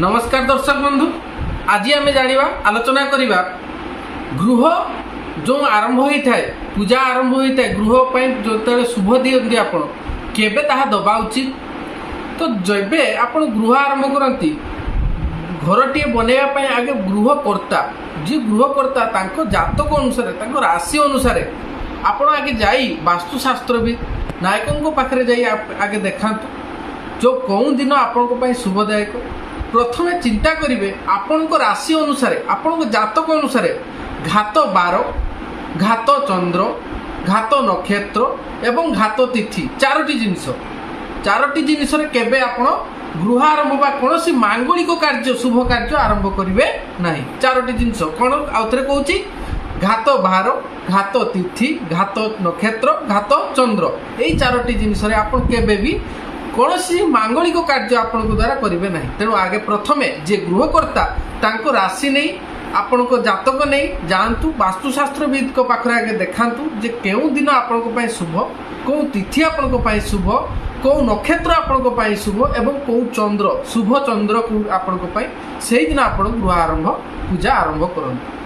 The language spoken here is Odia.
ନମସ୍କାର ଦର୍ଶକ ବନ୍ଧୁ, ଆଜି ଆମେ ଜାଣିବା, ଆଲୋଚନା କରିବା, ଗୃହ ଯେଉଁ ଆରମ୍ଭ ହୋଇଥାଏ, ପୂଜା ଆରମ୍ଭ ହୋଇଥାଏ, ଗୃହ ପାଇଁ ଯେତେବେଳେ ଶୁଭ ଦିଅନ୍ତି ଆପଣ, କେବେ ତାହା ଦେବା ଉଚିତ? ତ ଯେବେ ଆପଣ ଗୃହ ଆରମ୍ଭ କରନ୍ତି, ଘରଟିଏ ବନେଇବା ପାଇଁ ଆଗେ ଗୃହକର୍ତ୍ତା, ଯିଏ ଗୃହକର୍ତ୍ତା, ତାଙ୍କ ଜାତକ ଅନୁସାରେ, ତାଙ୍କ ରାଶି ଅନୁସାରେ ଆପଣ ଆଗେ ଯାଇ ବାସ୍ତୁଶାସ୍ତ୍ରବିତ୍ ନାୟକଙ୍କ ପାଖରେ ଯାଇ ଆଗେ ଦେଖାନ୍ତୁ ଯେଉଁ କେଉଁ ଦିନ ଆପଣଙ୍କ ପାଇଁ ଶୁଭଦାୟକ। ପ୍ରଥମେ ଚିନ୍ତା କରିବେ, ଆପଣଙ୍କ ରାଶି ଅନୁସାରେ, ଆପଣଙ୍କ ଜାତକ ଅନୁସାରେ ଘାତ ବାର, ଘାତ ଚନ୍ଦ୍ର, ଘାତ ନକ୍ଷତ୍ର ଏବଂ ଘାତ ତିଥି, ଚାରୋଟି ଜିନିଷ। ଚାରୋଟି ଜିନିଷରେ କେବେ ଆପଣ ଗୃହ ଆରମ୍ଭ ବା କୌଣସି ମାଙ୍ଗଳିକ କାର୍ଯ୍ୟ, ଶୁଭ କାର୍ଯ୍ୟ ଆରମ୍ଭ କରିବେ ନାହିଁ। ଚାରୋଟି ଜିନିଷ କ'ଣ, ଆଉଥରେ କହୁଛି: ଘାତ ବାର, ଘାତ ତିଥି, ଘାତ ନକ୍ଷତ୍ର, ଘାତ ଚନ୍ଦ୍ର। ଏଇ ଚାରୋଟି ଜିନିଷରେ ଆପଣ କେବେ ବି କୌଣସି ମାଙ୍ଗଳିକ କାର୍ଯ୍ୟ ଆପଣଙ୍କ ଦ୍ୱାରା କରିବେ ନାହିଁ। ତେଣୁ ଆଗେ ପ୍ରଥମେ ଯିଏ ଗୃହକର୍ତ୍ତା, ତାଙ୍କ ରାଶି ନେଇ, ଆପଣଙ୍କ ଜାତକ ନେଇ ଯାଆନ୍ତୁ, ବାସ୍ତୁଶାସ୍ତ୍ରବିତ୍ଙ୍କ ପାଖରେ ଆଗେ ଦେଖାନ୍ତୁ ଯେ କେଉଁ ଦିନ ଆପଣଙ୍କ ପାଇଁ ଶୁଭ, କେଉଁ ତିଥି ଆପଣଙ୍କ ପାଇଁ ଶୁଭ, କେଉଁ ନକ୍ଷତ୍ର ଆପଣଙ୍କ ପାଇଁ ଶୁଭ ଏବଂ କେଉଁ ଚନ୍ଦ୍ର ଶୁଭ, ଚନ୍ଦ୍ର କେଉଁ ଆପଣଙ୍କ ପାଇଁ, ସେଇଦିନ ଆପଣ ଗୃହ ଆରମ୍ଭ, ପୂଜା ଆରମ୍ଭ କରନ୍ତୁ।